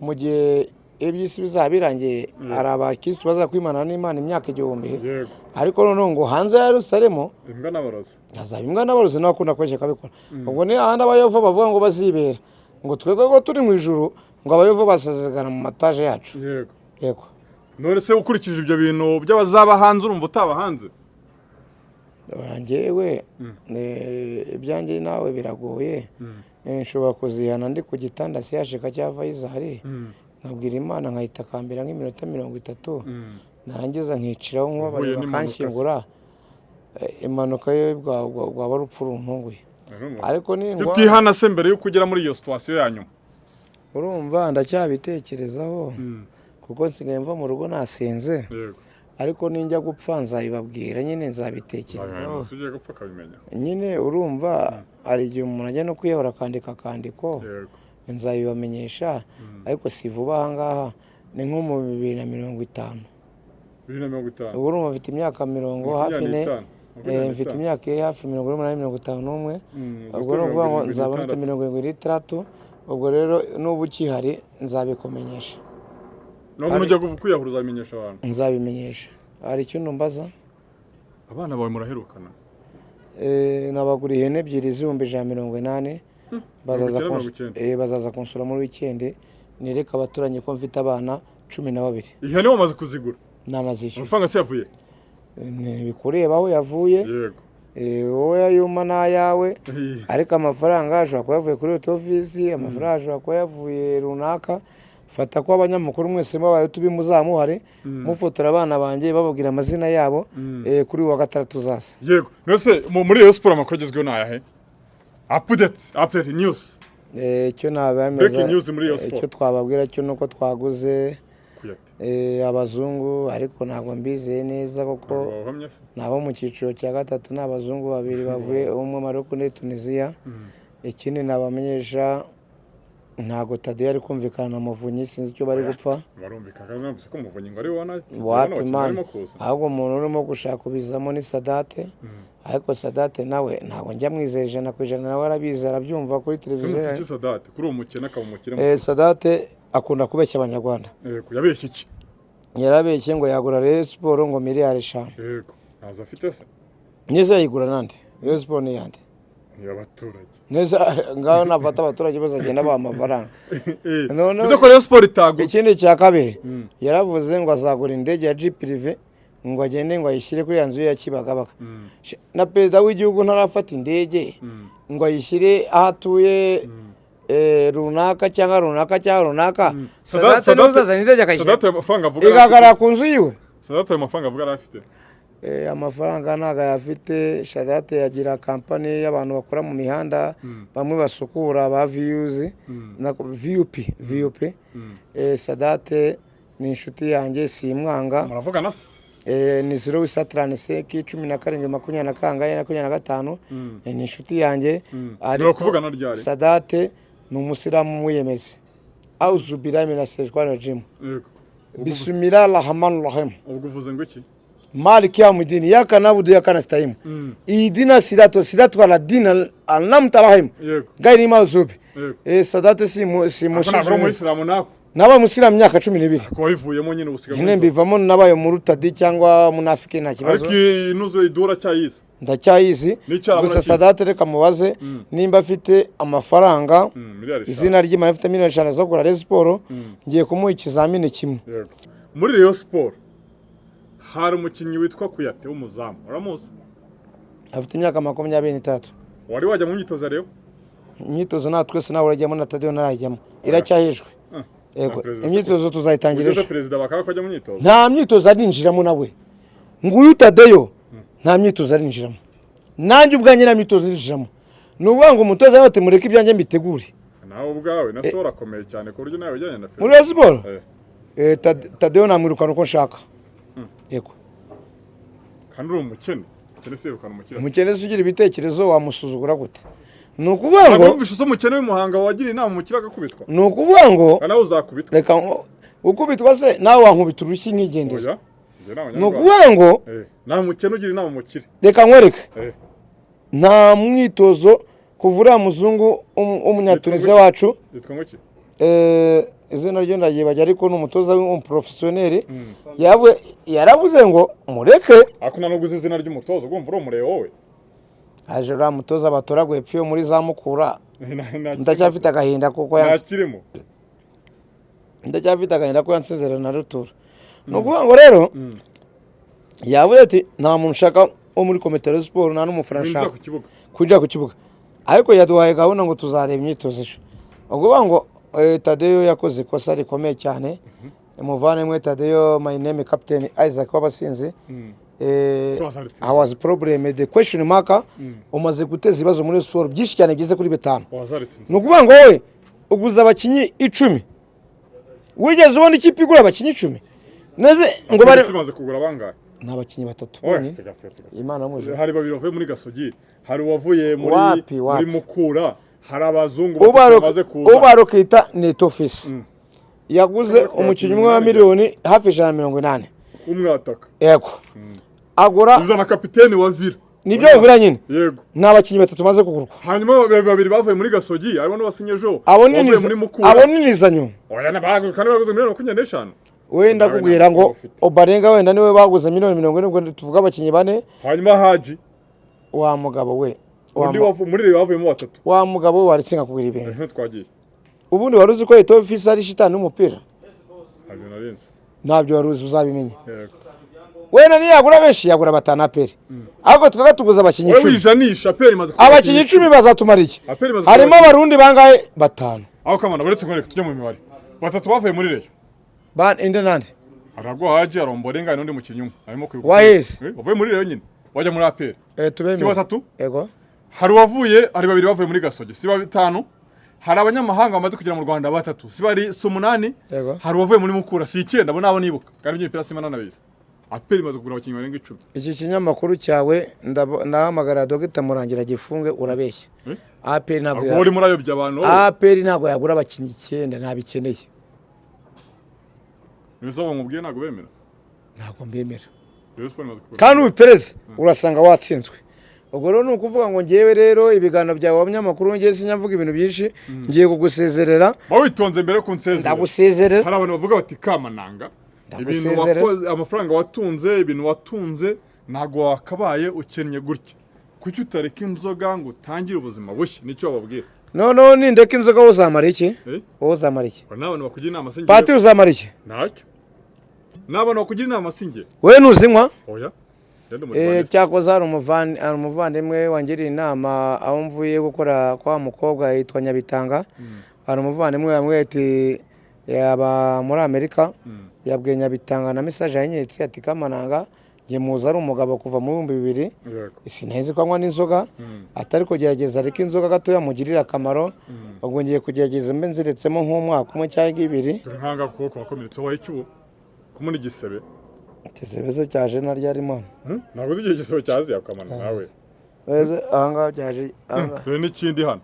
[SPEAKER 1] mu gihe iby'isi bizaba birangiye, hari abakirisitu bazakwimana n'Imana imyaka 1000. Ariko noneho ngo hanze ya Yerusalemu
[SPEAKER 3] imbwa n'abarozi,
[SPEAKER 1] hazaba imbwa n'abarozi n'abakunda kubeshya bakabikora. Ubwo ni ahandi abayova bavuga ngo bazibera, ngo twebwe ko turi mu ijuru, ngo abayova basezerana mu mataje yacu. Yego.
[SPEAKER 3] None se ukurikije ibyo bintu by'abazaba hanze, urumva utaba hanze?
[SPEAKER 1] Njyewe ibyanjye nawe biragoye. Nshobora kuzihana ndi ku gitanda siyashika cyangwa Fayizari, nkabwira Imana nkayitakambira nk'iminota 30, narangiza nkiciraho nk'ubabarira,
[SPEAKER 3] Uhuye n'impanuka se?
[SPEAKER 1] bakanshyingura. Impanuka yo rwaba urupfu runtunguye, ariko ningwa
[SPEAKER 3] Tutihana se mbere y'uko ugera muri iyo situation ya nyuma?
[SPEAKER 1] Urumva ndacyabitekerezaho, kuko nsigaye mva mu rugo nasinze. Ariko ninjya gupfa nzabibabwira nyine, nzabitekerezaho.
[SPEAKER 3] Ugiye gupfa akabimenya.
[SPEAKER 1] Nyine urumva hari igihe umuntu ajya no kwiyahura akandika akandiko. Nzabibamenyesha, ariko si vuba aha ngaha, ni nko mu 2050.
[SPEAKER 3] 2050.
[SPEAKER 1] Ubu urumva mfite imyaka mirongo hafi ine.
[SPEAKER 3] 25.
[SPEAKER 1] Mfite imyaka iri hafi 48, 51. Ubwo
[SPEAKER 3] Ufite
[SPEAKER 1] ni ukuvuga ngo
[SPEAKER 3] 76.
[SPEAKER 1] nzaba mfite 76. Ubwo rero n'ubu ukihari nzabikumenyesha.
[SPEAKER 3] Nubwo nujya kwiyahura uzabimenyesha abantu?
[SPEAKER 1] Nzabimenyesha. Hari icyo mbaza?
[SPEAKER 3] Abana bawe muraherukana?
[SPEAKER 1] Nabaguriye ihene ebyiri z'180,000, bazaza
[SPEAKER 3] 90, 90.
[SPEAKER 1] Bazaza kunsura muri wikendi, nereka abaturanyi ko mfite abana 12.
[SPEAKER 3] Ihene wamaze kuzigura?
[SPEAKER 1] Nanazishyura.
[SPEAKER 3] Amafaranga se yavuye?
[SPEAKER 1] Ntibikureba aho yavuye. Wowe ayuma n'ayawe. Ariko amafaranga ashobora kuba yavuye kuri ofisi, amafaranga ashobora kuba yavuye runaka. Fata ko abanyamakuru mwese mubaye tubi muzamuhare mufotora abana banjye, bababwira amazina yabo, kuri uyu wa gatandatu uzaza.
[SPEAKER 3] Yego. Mbese muri Rayon Sport amakuru agezweho ni ayahe? Update news.
[SPEAKER 1] Icyo nabemeza,
[SPEAKER 3] Breaking news muri Rayon Sport.
[SPEAKER 1] icyo twababwira cyo nuko twaguze
[SPEAKER 3] Kuyate.
[SPEAKER 1] Abazungu, ariko ntabwo mbizeye neza kuko
[SPEAKER 3] Wahamye se?
[SPEAKER 1] ni abo mu cyiciro cya gatatu, ni abazungu babiri bavuye, umwe Maroko undi Tunisia. Ikindi nabamenyesha, ntabwo Tadeyo ari kumvikana na Muvunyi, sinzi icyo bari gupfa.
[SPEAKER 3] Barumvikana kandi numvise ko Muvunyi ngo ari we wana
[SPEAKER 1] Wapi
[SPEAKER 3] abakinnyi
[SPEAKER 1] man,
[SPEAKER 3] barimo kuza.
[SPEAKER 1] ahubwo umuntu urimo gushaka kubizamo ni Sadate, ariko Sadate nawe ntabwo njya mwizera 100%, nawe arabizi, arabyumva kuri televiziyo.
[SPEAKER 3] Simufiki Sadate kuri uwo mukene akaba umukire?
[SPEAKER 1] Sadate akunda kubeshya Abanyarwanda.
[SPEAKER 3] Yego, yabeshye iki?
[SPEAKER 1] Yarabeshye ngo yagura Rayon Sport ngo miliyari 5.
[SPEAKER 3] Yego, ntazo afite se?
[SPEAKER 1] Neza yayigura nande? Rayon Sport ni iyande?
[SPEAKER 3] Ni abaturage.
[SPEAKER 1] Neza ngaho nafata abaturage bose agenda baha amafaranga.
[SPEAKER 3] Bivuze ko Rayon Sport itagura.
[SPEAKER 1] Ikindi cya kabiri, yaravuze ngo azagura indege ya jet privé, ngo agende ngo ayishyire kuri ya nzu ye ya Kibagabaga. Na perezida w'igihugu ntarafata indege ngo ayishyire aho atuye, runaka cyangwa runaka cyangwa runaka. Sadate niwe uzazana indege akayishyira
[SPEAKER 3] Sadate ayo mafaranga avuga
[SPEAKER 1] igahagarara
[SPEAKER 3] arayafite?
[SPEAKER 1] ku nzu yiwe.
[SPEAKER 3] Sadate ayo mafaranga avuga arayafite?
[SPEAKER 1] Amafaranga ntabwo ayafite. Sadate yagira kampani y'abantu bakora mu mihanda, bamwe basukura ba viyuzi na VUP VUP. Sadate ni inshuti yanjye, simwanga.
[SPEAKER 3] Muravugana se?
[SPEAKER 1] Ni 0835 17 20 na kangahe 25. Ni inshuti yanjye, ariko
[SPEAKER 3] Muri kuvugana ryari?
[SPEAKER 1] Sadate ni umusilamu wiyemeze, auzu billahi minash shaitani rajim,
[SPEAKER 3] Yego.
[SPEAKER 1] bismillah rahman rahim.
[SPEAKER 3] Ubwo uvuze ngo iki?
[SPEAKER 1] Maliki yawmiddin, iyyaka na'budu iyyaka nasta'in, ihdina sirato sirato ala dina an'amta alayhim ghayril maghdubi. Sadate si si
[SPEAKER 3] Ariko ntabwo uri umuyisilamu nako.
[SPEAKER 1] Nabaye umusilamu imyaka 12.
[SPEAKER 3] Ko wabivuyemo nyine ubusiga.
[SPEAKER 1] Nyine mbivamo, nabaye murutadi cyangwa munafiki, nta kibazo.
[SPEAKER 3] Ariko inuzo idura cyayizi.
[SPEAKER 1] Ndacyayizi.
[SPEAKER 3] N'icyarabu
[SPEAKER 1] Gusa
[SPEAKER 3] urakizi.
[SPEAKER 1] Sadate reka mubaze nimba afite amafaranga,
[SPEAKER 3] Miliyari 5.
[SPEAKER 1] izina ry'Imana, afite miliyoni 5 zo kugura Rayon Sport, ngiye kumuha ikizamini kimwe.
[SPEAKER 3] Yego. Muri Rayon Sport hari umukinnyi witwa Kuyate w'umuzamu, uramuzi?
[SPEAKER 1] Afite imyaka 23.
[SPEAKER 3] Wari wajya mu myitozo ya Rayon?
[SPEAKER 1] Imyitozo nta twese nawe urajyamo, na Tadeyo ntarajyamo, iracyahejwe. Yego.
[SPEAKER 3] Na perezida.
[SPEAKER 1] Imyitozo tuzayitangira
[SPEAKER 3] Ugeze
[SPEAKER 1] ejo.
[SPEAKER 3] Perezida bakaba ko ajya mu myitozo.
[SPEAKER 1] Nta myitozo arinjiramo nawe, nguyu Tadeyo nta myitozo arinjiramo, nanjye ubwanjye nta myitozo arinjiramo. Ni ukuvuga ngo umutoza yawe ati mureke ibyanjye mbitegure.
[SPEAKER 3] Nawe ubwawe na so urakomeye cyane ku buryo nawe ujyanye na
[SPEAKER 1] Muri
[SPEAKER 3] perezida.
[SPEAKER 1] Rayon Sport, Tadeyo namwirukana uko nshaka, yego.
[SPEAKER 3] Kandi uri umukene, umukene si yirukana umukire.
[SPEAKER 1] Umukene se ugira ibitekerezo wamusuzugura gute? Ni ukuvuga ngo
[SPEAKER 3] Ntabwo wumvishe usa umukene w'imuhanga wagira inama umukire agakubitwa?
[SPEAKER 1] Ni ukuvuga ngo
[SPEAKER 3] Kandi nawe uzakubitwa.
[SPEAKER 1] Reka ukubitwa se nawe wankubita urushyi nkigendera.
[SPEAKER 3] Oya, njye ni
[SPEAKER 1] Ni
[SPEAKER 3] abanyarwanda.
[SPEAKER 1] ukuvuga ngo
[SPEAKER 3] Nta mukene ugira inama umukire.
[SPEAKER 1] Reka nkwereke, nta mwitozo kuva uriya muzungu w'umunyatuniziya wacu.
[SPEAKER 3] Yitwa ngo iki?
[SPEAKER 1] Izina ryo ndaryibajya, ariko ni umutoza w'umuprofesiyoneri, yaravuze ngo mureke.
[SPEAKER 3] Ariko nta nubwo uzi izina ry'umutoza, ugomba uri umureba wowe.
[SPEAKER 1] Aje uriya mutoza batoraguye epfo yo muri za Mukura, ndacyafite agahinda kuko
[SPEAKER 3] Ntakirimo.
[SPEAKER 1] Ndacyafite agahinda ko yansezerana na rutura. Ni ukuvuga ngo rero yavuze ati nta muntu ushaka wo muri komite ya siporo, nta n'umufana
[SPEAKER 3] Winjira
[SPEAKER 1] nshaka
[SPEAKER 3] ku kibuga.
[SPEAKER 1] Kwinjira ku kibuga. Ariko yaduhaye gahunda ngo tuzareba imyitozo ejo. Ubwo bavuga ngo Tadeyo yakoze ikosa rikomeye cyane, muvandimwe Tadeyo. My name Captain Isaac w'abasinzi.
[SPEAKER 3] So wazaritse.
[SPEAKER 1] I was problem the question mark. Umaze guteza ibibazo muri siporo byinshi cyane bigeze kuri bitanu.
[SPEAKER 3] Wazaritse inzu.
[SPEAKER 1] Ni ukuvuga ngo wowe uguza abakinnyi 10, wigeze ubona ikipe igura abakinnyi 10 neze ngo bari
[SPEAKER 3] Polisi imaze kugura bangahe?
[SPEAKER 1] Ni abakinnyi batatu
[SPEAKER 3] Oya,
[SPEAKER 1] bonyine.
[SPEAKER 3] siga, siga, siga.
[SPEAKER 1] Imana mu ijuru.
[SPEAKER 3] Hari babiri bavuye muri Gasogi, hari uwavuye muri
[SPEAKER 1] Wapi, wapi?
[SPEAKER 3] muri Mukura, hari abazungu batatu bamaze kuza.
[SPEAKER 1] Ubarokita ni tofisi yaguze
[SPEAKER 3] Ariko
[SPEAKER 1] umukinnyi
[SPEAKER 3] abakinnyi
[SPEAKER 1] umwe wa
[SPEAKER 3] umunani.
[SPEAKER 1] miliyoni hafi 180.
[SPEAKER 3] Umwataka.
[SPEAKER 1] Yego, agura.
[SPEAKER 3] Uzana kapiteni wa Villa.
[SPEAKER 1] Nibyo bagura nyine.
[SPEAKER 3] Yego.
[SPEAKER 1] Ni abakinnyi batatu bamaze kugurwa.
[SPEAKER 3] Hanyuma babiri bavuye muri Gasogi, harimo n'uwasinye ejo
[SPEAKER 1] Abo ni
[SPEAKER 3] wavuye muri Mukura.
[SPEAKER 1] abo ni nizanyo.
[SPEAKER 3] Oya, na baguze kandi baguze miliyoni 25.
[SPEAKER 1] Wenda
[SPEAKER 3] Nawe
[SPEAKER 1] kubwira
[SPEAKER 3] ntabwo
[SPEAKER 1] ngo
[SPEAKER 3] ufite.
[SPEAKER 1] Obarenga wenda niwe baguze miliyoni 40, ubwo tuvuga abakinnyi bane.
[SPEAKER 3] Hanyuma Haji.
[SPEAKER 1] Wa mugabo we, wa
[SPEAKER 3] Undi muri Rayon bavuyemo batatu.
[SPEAKER 1] Wa mugabo we, waretse nkakubwira ibintu.
[SPEAKER 3] Twagiye.
[SPEAKER 1] Ubundi wari uzi ko Eto'o ari shitani n'umupira?
[SPEAKER 3] Ntabyo narinzi.
[SPEAKER 1] Ntabyo wari uzi, uzabimenya.
[SPEAKER 3] Yego.
[SPEAKER 1] Wenda niyagura benshi, yagura batanu APR, ariko tukaba tuguze abakinnyi
[SPEAKER 3] Wowe
[SPEAKER 1] 10.
[SPEAKER 3] wijanisha, APR imaze kugura
[SPEAKER 1] Abakinnyi 10 bazatumara iki?
[SPEAKER 3] APR imaze kugura
[SPEAKER 1] Harimo
[SPEAKER 3] abakinnyi.
[SPEAKER 1] abarundi bangahe? Batanu.
[SPEAKER 3] Aho kamana, uretse nkwereke tujye mu mibare, batatu bavuye muri Rayon.
[SPEAKER 1] Inde nande?
[SPEAKER 3] Harabwo Haji, aromborenga n'undi mukinnyi umwe arimo kwibuka.
[SPEAKER 1] Waheze.
[SPEAKER 3] Wavuye muri Rayon nyine wajya muri APR.
[SPEAKER 1] Tubemere.
[SPEAKER 3] Si batatu?
[SPEAKER 1] Yego.
[SPEAKER 3] Hari uwavuye, hari babiri bavuye muri Gasogi, si batanu. Hari abanyamahanga bamaze kugera mu Rwanda batatu, si bari, si umunani.
[SPEAKER 1] Yego.
[SPEAKER 3] Hari uwavuye muri Mukura, si icyenda. Abo nabo nibuka kandi by'imipira sima nanabizi. APR imaze kugura abakinnyi barenga 10.
[SPEAKER 1] Iki kinyamakuru cyawe ndahamagara Dogita Murangira gifunge, urabeshya.
[SPEAKER 3] Eh?
[SPEAKER 1] APR ntabwo
[SPEAKER 3] Ahubwo urimo urayobya abantu wowe.
[SPEAKER 1] APR ntabwo yagura abakinnyi icyenda, ntabikeneye.
[SPEAKER 3] Ibibazo nkubwiye ntabwo bemera.
[SPEAKER 1] Ntabwo mbemera.
[SPEAKER 3] Rayon Sport imaze kugura
[SPEAKER 1] Kandi ubipereze urasanga watsinzwe. Ubwo rero ni ukuvuga ngo ngewe rero ibiganiro byawe abanyamakuru, ngewe sinyavuga ibintu byinshi, ngiye kugusezerera.
[SPEAKER 3] Ba witonze mbere yo kunsezerera.
[SPEAKER 1] Ndagusezerera.
[SPEAKER 3] Hari abantu bavuga bati kamananga ibintu
[SPEAKER 1] Ndagusezerera.
[SPEAKER 3] wakoze, amafaranga watunze, ibintu watunze, ntabwo wakabaye ukennye gutya. Kuki utareka inzoga ngo utangire ubuzima bushya? Nicyo bababwira.
[SPEAKER 1] Noneho nindeka inzoga wowe uzamara iki?
[SPEAKER 3] Eh?
[SPEAKER 1] Wowe uzamara iki?
[SPEAKER 3] Hari n'abantu bakugira inama, si njye.
[SPEAKER 1] Pati, uzamara iki?
[SPEAKER 3] Ntacyo, ni abantu bakugira inama, si njye.
[SPEAKER 1] Wowe ntuzinywa?
[SPEAKER 3] Oya. Ngende umurwanire.
[SPEAKER 1] Cyakoze hari umuvandimwe wangiriye inama aho mvuye gukora kwa mukobwa yitwa Nyabitanga. Hari umuvandimwe yambwiye ati yaba muri Amerika, yabwiye Nyabitanga na message yanyeretse ati Kamananga njye muzi ari umugabo kuva mu 2000, sinaheze ko anywa n'inzoga, atari kugerageza ariko inzoga gatoya mugirira akamaro. Ubwo ngiye kugerageza mbe nziretsemo nk'umwaka umwe cyangwa ibiri.
[SPEAKER 3] Dore nkanga ukuboko wakomeretse, wabaye iki ubu kumuna igisebe?
[SPEAKER 1] Igisebe cyaje na ryarimo.
[SPEAKER 3] Ntabwo uzi igihe igisebe cyaziye akamana nawe.
[SPEAKER 1] Ahangaha cyaje ahangaha.
[SPEAKER 3] Dore n'ikindi hano,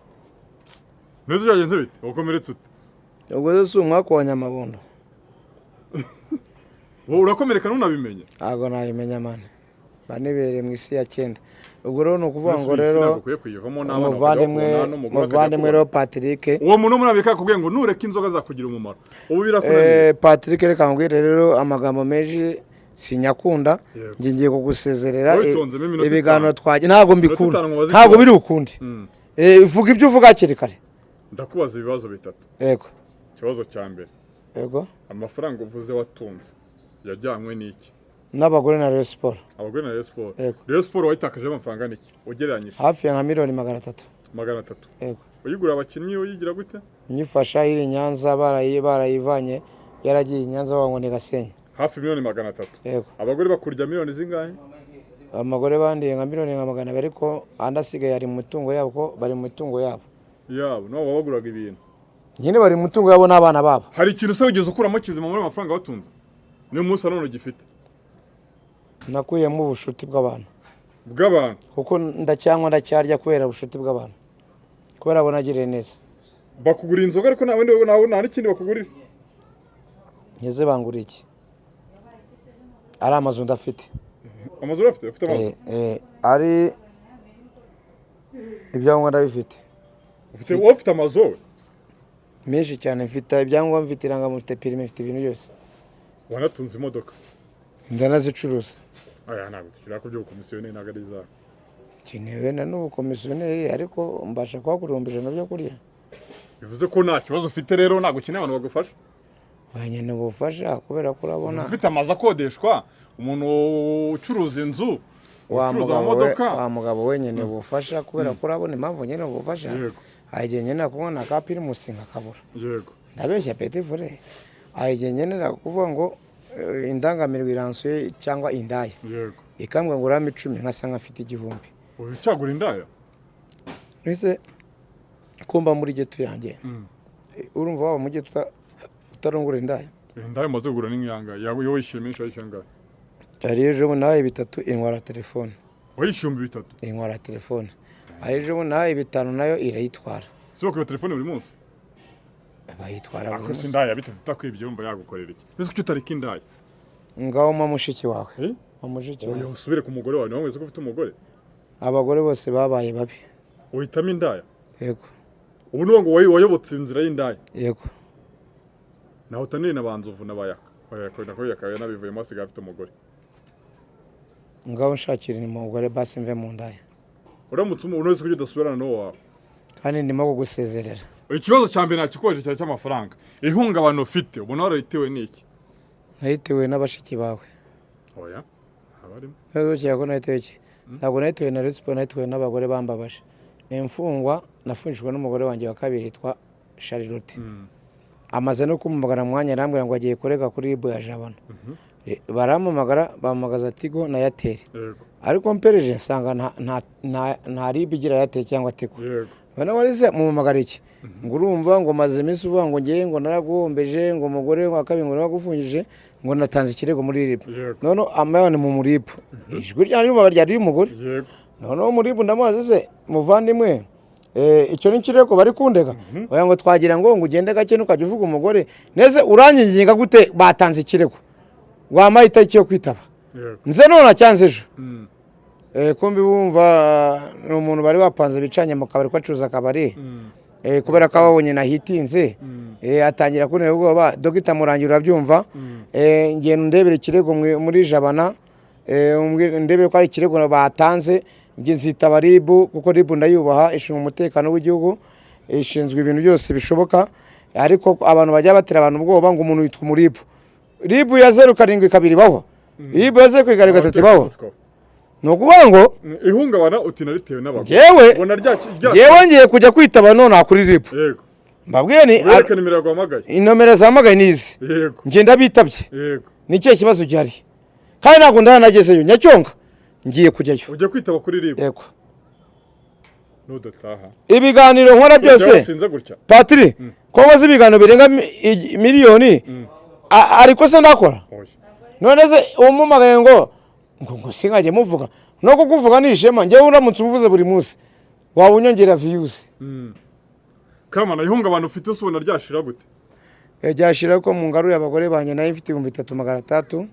[SPEAKER 3] ntuzi byagenze bite, wakomeretse ute?
[SPEAKER 1] Ubwo rero si umwaka wa Nyamabondo.
[SPEAKER 3] Wowe urakomereka ntunabimenye.
[SPEAKER 1] Ntabwo nabimenya, man, banibereye mu isi ya cyenda. Ubwo rero ni ukuvuga ngo
[SPEAKER 3] Isi
[SPEAKER 1] rero
[SPEAKER 3] ntabwo ukwiye kuyivamo n'abana bakajya
[SPEAKER 1] umuvandimwe
[SPEAKER 3] bakubona, n'umugore akajya
[SPEAKER 1] muvandimwe
[SPEAKER 3] akubona.
[SPEAKER 1] rero Patrick.
[SPEAKER 3] Uwo muntu wo muri Amerika yakubwiye ngo nureka inzoga azakugira umumaro, ubu birakunaniye.
[SPEAKER 1] Patrick, reka nkubwire rero, amagambo menshi sinyakunda.
[SPEAKER 3] Yego.
[SPEAKER 1] Njye ngiye kugusezerera.
[SPEAKER 3] Witonzemo iminota
[SPEAKER 1] Ibiganiro
[SPEAKER 3] 5.
[SPEAKER 1] twagiye ntabwo mbikunda.
[SPEAKER 3] 5 mubaze
[SPEAKER 1] Ntabwo
[SPEAKER 3] ikibazo.
[SPEAKER 1] biri bukunde. Vuga ibyo uvuga hakiri kare.
[SPEAKER 3] Ndakubaza ibibazo bitatu.
[SPEAKER 1] Yego.
[SPEAKER 3] Ikibazo cya mbere:
[SPEAKER 1] Yego.
[SPEAKER 3] amafaranga uvuze watunze yajyanywe n'iki?
[SPEAKER 1] N'abagore na Rayon Sport.
[SPEAKER 3] Abagore na Rayon Sport.
[SPEAKER 1] Yego.
[SPEAKER 3] Rayon Sport wayitakajeho amafaranga n'iki ugereranyije?
[SPEAKER 1] Hafi ya nka miliyoni 300.
[SPEAKER 3] 300?
[SPEAKER 1] Yego.
[SPEAKER 3] Uyigura abakinnyi, uyigira gute?
[SPEAKER 1] Nyifasha iri i Nyanza, barayivanye, yaragiye i Nyanza bavuga ngo ni Gasenyi.
[SPEAKER 3] Hafi miliyoni 300?
[SPEAKER 1] Yego.
[SPEAKER 3] Abagore bakurya miliyoni zingahe?
[SPEAKER 1] Abagore bandiye nka miliyoni nka 200, ariko andi asigaye ari mu mitungo yabo, ko bari mu mitungo yabo.
[SPEAKER 3] Yabo nabo babaguraga ibintu?
[SPEAKER 1] Nyine bari mu mitungo yabo n'abana babo.
[SPEAKER 3] Hari ikintu se wigeze ukuramo kizima muri ayo mafaranga watunze, niyo munsi wa none ugifite?
[SPEAKER 1] Nakuyemo ubushuti bw'abantu.
[SPEAKER 3] Bw'abantu?
[SPEAKER 1] Kuko ndacyanywa, ndacyarya kubera ubushuti bw'abantu, kubera abo nagiriye neza.
[SPEAKER 3] Bakugurira inzoga, ariko nawe nawe nta n'ikindi bakugurira?
[SPEAKER 1] Ngeze bangura iki? Ari amazu ndafite.
[SPEAKER 3] Amazu urafite? Ufite amazu?
[SPEAKER 1] Ari ibyangombwa ndabifite.
[SPEAKER 3] Ufite, wowe ufite amazu wowe?
[SPEAKER 1] Menshi cyane. Mfite ibyangombwa, mfite irangamuntu, mfite permis, mfite ibintu byose.
[SPEAKER 3] Wanatunze imodoka?
[SPEAKER 1] Ndanazicuruza.
[SPEAKER 3] Aya ntabwo tukiri ko by'ubukomisiyoneri, ntabwo ari izawe.
[SPEAKER 1] Nkenewe na n'ubukomisiyoneri, ariko mbasha kuhakura 100,000 byo kurya.
[SPEAKER 3] Bivuze ko nta kibazo ufite rero, ntabwo ukeneye abantu bagufasha.
[SPEAKER 1] Bankeneye ubufasha kubera ko urabona
[SPEAKER 3] Ufite amazu akodeshwa, umuntu ucuruza inzu,
[SPEAKER 1] wa
[SPEAKER 3] ucuruza
[SPEAKER 1] mugabo we,
[SPEAKER 3] amamodoka.
[SPEAKER 1] wa mugabo we, nkeneye ubufasha kubera ko urabona impamvu nkeneye ubufasha. Hari igihe nkenera kubona ka Primus nkakabura. Ndabeshya, petit frère? Hari igihe nkenera kuvuga ngo indangamirwa iransuye cyangwa indaya ikambwira ngo urame 10, nkasanga mfite 1000.
[SPEAKER 3] Ucagura indaya?
[SPEAKER 1] Mbese kumba muri ghetto yanjye, urumva waba muri ghetto utarongora indaya?
[SPEAKER 3] Indaya umaze kugura ni nk'iyanga yawe? Iyo wishyuye menshi wayishyuye angahe?
[SPEAKER 1] Hari ejo bundi nahaye bitatu, intwara telefone.
[SPEAKER 3] Wayishyuye 3000?
[SPEAKER 1] Intwara telefone. Hari ejo bundi nahaye bitanu, nayo irayitwara.
[SPEAKER 3] Si bakwiba telefone buri munsi?
[SPEAKER 1] Bayitwara buri
[SPEAKER 3] Ako si
[SPEAKER 1] munsi.
[SPEAKER 3] indaya bitatu itakwibye wumva yagukorera iki? Mbese kuki utareka indaya?
[SPEAKER 1] Ngaho mpa mushiki wawe.
[SPEAKER 3] Eh?
[SPEAKER 1] Mpa mushiki
[SPEAKER 3] Oya,
[SPEAKER 1] wawe.
[SPEAKER 3] usubire ku mugore wawe. Nawe wese ko ufite umugore.
[SPEAKER 1] Abagore bose babaye babi.
[SPEAKER 3] Uhitamo indaya?
[SPEAKER 1] Yego.
[SPEAKER 3] Ubu ni ngo wayobotse inzira y'indaya?
[SPEAKER 1] Yego.
[SPEAKER 3] Naho utaniye na banzovu na bayaka, bayaka nako yakaye nabivuyemo, asigaye afite umugore.
[SPEAKER 1] Ngaho nshakira umugore basi mve mu ndaya.
[SPEAKER 3] Uramutse umuntu wese, kuki udasubirana n'uwo wawe?
[SPEAKER 1] Kandi ndimo kugusezerera.
[SPEAKER 3] Ikibazo cya mbere nakikubaje cyari cy'amafaranga. Ihungabana ufite ubona wararitewe n'iki?
[SPEAKER 1] Nayitewe n'abashiki bawe.
[SPEAKER 3] Oya, abarimo.
[SPEAKER 1] Ntabwo ko nayitewe iki? Ntabwo nayitewe na Rayon, nayitewe n'abagore bambabaje. Ni imfungwa nafungishijwe n'umugore wanjye wa kabiri yitwa Charlotte. Amaze no kumpamagara mu mwanya, arambwira ngo agiye kurega kuri RIB ya Jabana. Barampamagara, bampamagaza Tigo na Airtel. Ariko mpereje nsanga nta RIB igira Airtel cyangwa Tigo. None warize mumamagara iki? Ngo urumva ngo maze iminsi uvuga ngo ngiye ngo naraguhombeje, ngo umugore wa kabiri ngo naragufungije, ngo natanze ikirego muri RIB. None amayone mu muribu ijwi ryanjye yumvaga ryari ry'umugore. Noneho muribu ndamubaza: "Se muvandimwe, icyo ni ikirego bari kundega?" Oya, ngo twagira ngo ugende gake ntukajya uvuga umugore neze. Uranginga gute? Batanze ikirego, wampaye itariki yo kwitaba. Nze none cyanze ejo. Kumbi bumva ni umuntu bari bapanze bicanye mu kabari, ko acuruza akabari. Kubera ko ababonye nahitinze, atangira kuntera ubwoba. Dogita Murangira, urabyumva, ngenda ndebera ikirego muri Jabana, ndebere ko ari ikirego batanze. Njye nzitaba RIB kuko RIB ndayubaha, ishinzwe umutekano w'igihugu, ishinzwe ibintu byose bishoboka. Ariko abantu bajya batera abantu ubwoba ngo umuntu yitwa umuribu, RIB ya 072 ibaho? RIB ya 073 ibaho? Ni ukuvuga ngo
[SPEAKER 3] Ihungabana uti naritewe n'abagore.
[SPEAKER 1] Njyewe
[SPEAKER 3] Ubona rya rya
[SPEAKER 1] njyewe ngiye kujya kwitaba nonaha kuri RIB. Mbabwiye ni
[SPEAKER 3] Wereke nimero yaguhamagaye.
[SPEAKER 1] Inomero zahamagaye ni izi. Njye ndabitabye. Ni ikihe kibazo gihari? Kandi ntabwo ndaranagezeyo Nyacyonga, ngiye kujyayo.
[SPEAKER 3] Ujya kwitaba kuri RIB?
[SPEAKER 1] Yego.
[SPEAKER 3] Nudataha
[SPEAKER 1] Ibiganiro nkora byose,
[SPEAKER 3] wasinze gutya.
[SPEAKER 1] Patiri, ko nkoze ibiganiro birenga miliyoni, ariko se ndakora?
[SPEAKER 3] Oya.
[SPEAKER 1] None se umumagaye ngo sinkajye muvuga? No kukuvuga ni ishema. Njyewe uramutse uvuze buri munsi waba unyongera views.
[SPEAKER 3] Kamana, ihungabana ufite se ubona ryashira gute?
[SPEAKER 1] Ryashira ko mu ngaruye abagore banjye, nayo ifite 3600.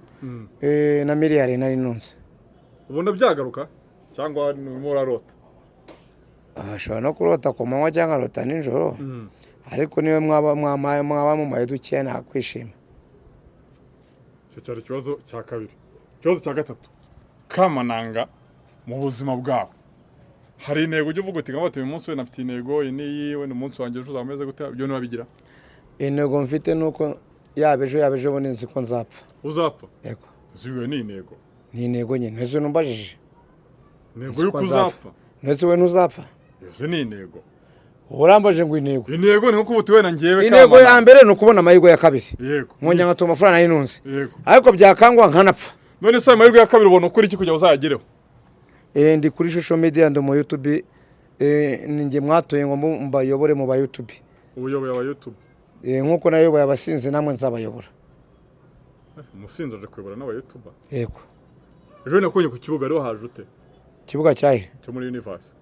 [SPEAKER 1] na miliyari nari nunze.
[SPEAKER 3] Ubona byagaruka cyangwa urimo urarota?
[SPEAKER 1] Ashobora no kurota ku manywa cyangwa arota nijoro, ariko niyo mwaba mwamaye, mwaba mumaye dukeya, nakwishima.
[SPEAKER 3] Icyo cyari ikibazo cya kabiri. Ikibazo cya gatatu, Kamananga, mu buzima bwawe hari intego ujya uvuga uti nka uyu munsi wenda mfite intego iyi n'iyi, wenda umunsi wanjye ejo uzaba umeze gute? Ibyo ntiwabigira?
[SPEAKER 1] Intego mfite ni uko yaba ejo, yaba ejo bundi, nzi ko nzapfa.
[SPEAKER 3] Uzapfa?
[SPEAKER 1] Yego.
[SPEAKER 3] Ziwe ni intego?
[SPEAKER 1] Ni intego nyine, ntese numbajije.
[SPEAKER 3] Intego
[SPEAKER 1] Nzi
[SPEAKER 3] y'uko
[SPEAKER 1] ko nzapfa.
[SPEAKER 3] uzapfa?
[SPEAKER 1] Ntese we ntuzapfa?
[SPEAKER 3] Izo ni intego.
[SPEAKER 1] Urambajije ngo intego.
[SPEAKER 3] Intego ni nko kuvuga uti wenda ngewe
[SPEAKER 1] Intego ya
[SPEAKER 3] Kamananga.
[SPEAKER 1] mbere ni ukubona amahirwe ya kabiri, nkongera nkatunga amafaranga nari nunze, ariko byakangwa nkanapfa.
[SPEAKER 3] None se ayo mahirwe ya kabiri ubona ukora iki kugira ngo uzayagereho?
[SPEAKER 1] Ndi kuri social media, ndi mu YouTube. Ni njye mwatoye ngo mbayobore mu ba YouTube.
[SPEAKER 3] Ubuyoboye aba YouTube.
[SPEAKER 1] Nk'uko nayoboye abasinzi, namwe nzabayobora.
[SPEAKER 3] Umusinzi aje kuyobora n'aba YouTuber?
[SPEAKER 1] Yego.
[SPEAKER 3] Ejo nakubonye ku kibuga rero, haje ute?
[SPEAKER 1] Ikibuga cyahe?
[SPEAKER 3] Cyo muri Universe.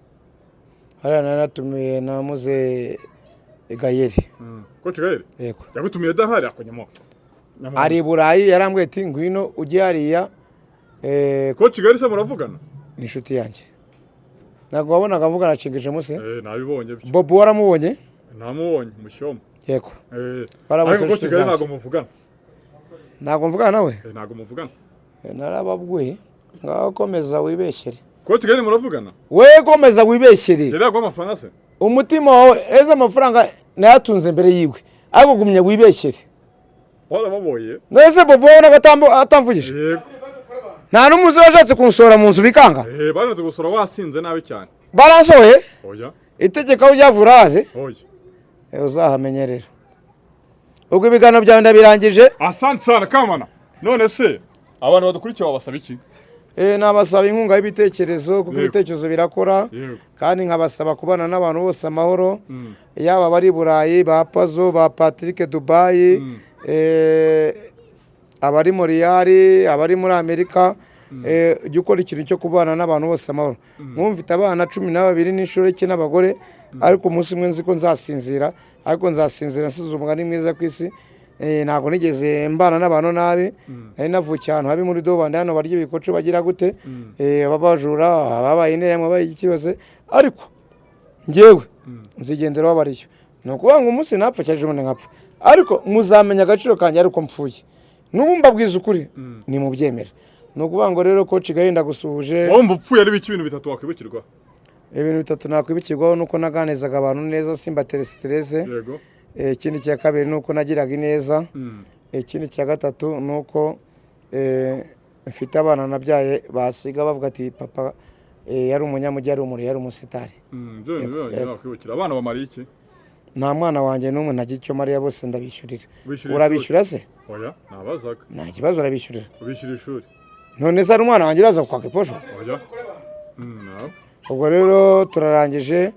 [SPEAKER 1] Hariya nari natumiye na muze Gayeri.
[SPEAKER 3] Coach Gael?
[SPEAKER 1] Yego.
[SPEAKER 3] Yagutumiye adahari akonyamo?
[SPEAKER 1] Ari i Burayi, yarambwiye ati ngwino ujye hariya.
[SPEAKER 3] Coach Gael se muravugana?
[SPEAKER 1] Ni inshuti yanjye, ntabwo wabonaga mvugana nshingije musi.
[SPEAKER 3] Nabibonye byo.
[SPEAKER 1] Bobo waramubonye?
[SPEAKER 3] Namubonye mushyoma.
[SPEAKER 1] Yego. Barabuze
[SPEAKER 3] Ariko Coach
[SPEAKER 1] inshuti
[SPEAKER 3] Gael
[SPEAKER 1] zanjye.
[SPEAKER 3] ntabwo muvugana?
[SPEAKER 1] Ntabwo mvugana nawe.
[SPEAKER 3] Ntabwo muvugana.
[SPEAKER 1] Narababwiye ngaho komeza wibeshyere.
[SPEAKER 3] Coach Gael muravugana?
[SPEAKER 1] We komeza wibeshyere.
[SPEAKER 3] Yari yaguha amafaranga se?
[SPEAKER 1] Umutima wawe eze, amafaranga nayatunze mbere yiwe, ariko gumya wibeshyere.
[SPEAKER 3] Warababoye?
[SPEAKER 1] Nese Bobo wabonaga atamvugije?
[SPEAKER 3] Yego.
[SPEAKER 1] Nta n'umuzi washatse kunsohora mu nzu bikanga.
[SPEAKER 3] Baranze gusura wasinze nabi cyane.
[SPEAKER 1] Baransohoye?
[SPEAKER 3] Oya.
[SPEAKER 1] Itegeko aho ryavura urahazi?
[SPEAKER 3] Oya.
[SPEAKER 1] Uzahamenye rero. Ubwo ibiganiro byawe ndabirangije.
[SPEAKER 3] Asante sana, Kamana. None se abantu badukurikiye wabasaba iki?
[SPEAKER 1] Nabasaba inkunga y'ibitekerezo kuko ibitekerezo birakora, kandi nkabasaba kubana n'abantu bose amahoro, yaba abari i Burayi, ba Pazo, ba Patrick Dubayi, abari Moriyari, abari muri Amerika. Jya ukora ikintu cyo kubana n'abantu bose amahoro. Nk'ubu mfite abana 12 n'inshoreke n'abagore, ariko umunsi umwe nzi ko nzasinzira, ariko nzasinzira nsize umugani mwiza ku isi. Ntabwo nigeze mbana n'abantu nabi. Nari navukiye ahantu habi muri Dobandi, hano barya ibikoco, bagira gute, ababajura, ababaye interahamwe, ababaye iki cyose, ariko njyewe nzigendera wabariyo. Ni ukuvuga ngo umunsi napfa cyangwa ejo bundi nkapfa, ariko muzamenya agaciro kanjye ariko mpfuye. N'ubu mbabwiza ukuri, nimubyemere. Ni ukuvuga ngo rero Coach Gael, ndagusuhuje.
[SPEAKER 3] Wumva upfuye ari biki, ibintu bitatu wakwibukirwa?
[SPEAKER 1] Ibintu bitatu nakwibukirwaho ni uko naganizaga abantu neza, simbatere stress. Ikindi cya kabiri ni uko nagiraga ineza. Ikindi cya gatatu ni uko mfite abana nabyaye basiga bavuga ati papa yari umunyamujyi, yari umuri, yari umusitari.
[SPEAKER 3] Ibyo bintu byonyine wakwibukira. Abana bamariye iki?
[SPEAKER 1] Nta mwana wanjye n'umwe ntagira icyo mariya, bose ndabishyurira.
[SPEAKER 3] Wishyura?
[SPEAKER 1] Urabishyura se?
[SPEAKER 3] Oya, nabazaga.
[SPEAKER 1] Nta kibazo, urabishyurira.
[SPEAKER 3] Ubishyura ishuri?
[SPEAKER 1] None se hari umwana wanjye uraza kwaka iposho?
[SPEAKER 3] Oya. Nawe.
[SPEAKER 1] Ubwo rero turarangije.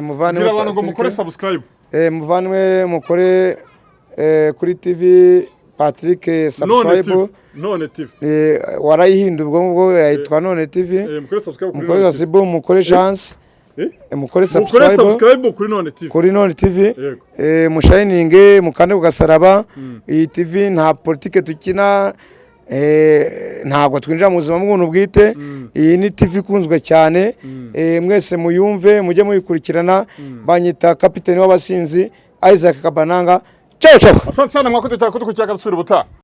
[SPEAKER 1] Muvandimwe
[SPEAKER 3] Bwira abantu ngo
[SPEAKER 1] Patrick,
[SPEAKER 3] mukore subscribe.
[SPEAKER 1] Muvandimwe, mukore kuri TV Patrick
[SPEAKER 3] None
[SPEAKER 1] subscribe.
[SPEAKER 3] TV. None TV.
[SPEAKER 1] Warayihinduye, ubwo ngubwo yitwa None TV.
[SPEAKER 3] Mukore subscribe kuri
[SPEAKER 1] Mukore
[SPEAKER 3] None TV.
[SPEAKER 1] Zasibu, mukore chance.
[SPEAKER 3] Mukore
[SPEAKER 1] Mukore subscribe
[SPEAKER 3] subscribe kuri None TV.
[SPEAKER 1] Kuri None TV.
[SPEAKER 3] Yego.
[SPEAKER 1] Mushayininge, mukande ku gasaraba. Iyi TV nta politike dukina, ntabwo twinjira mu buzima bw'umuntu bwite. Iyi ni TV ikunzwe cyane. Mwese muyumve, mujye muyikurikirana. Banyita kapiteni w'abasinzi, Isaac Kabananga. Ciao ciao.
[SPEAKER 3] Asante sana, mwakoze cyane kudukurikira, akadusubira ubutaha.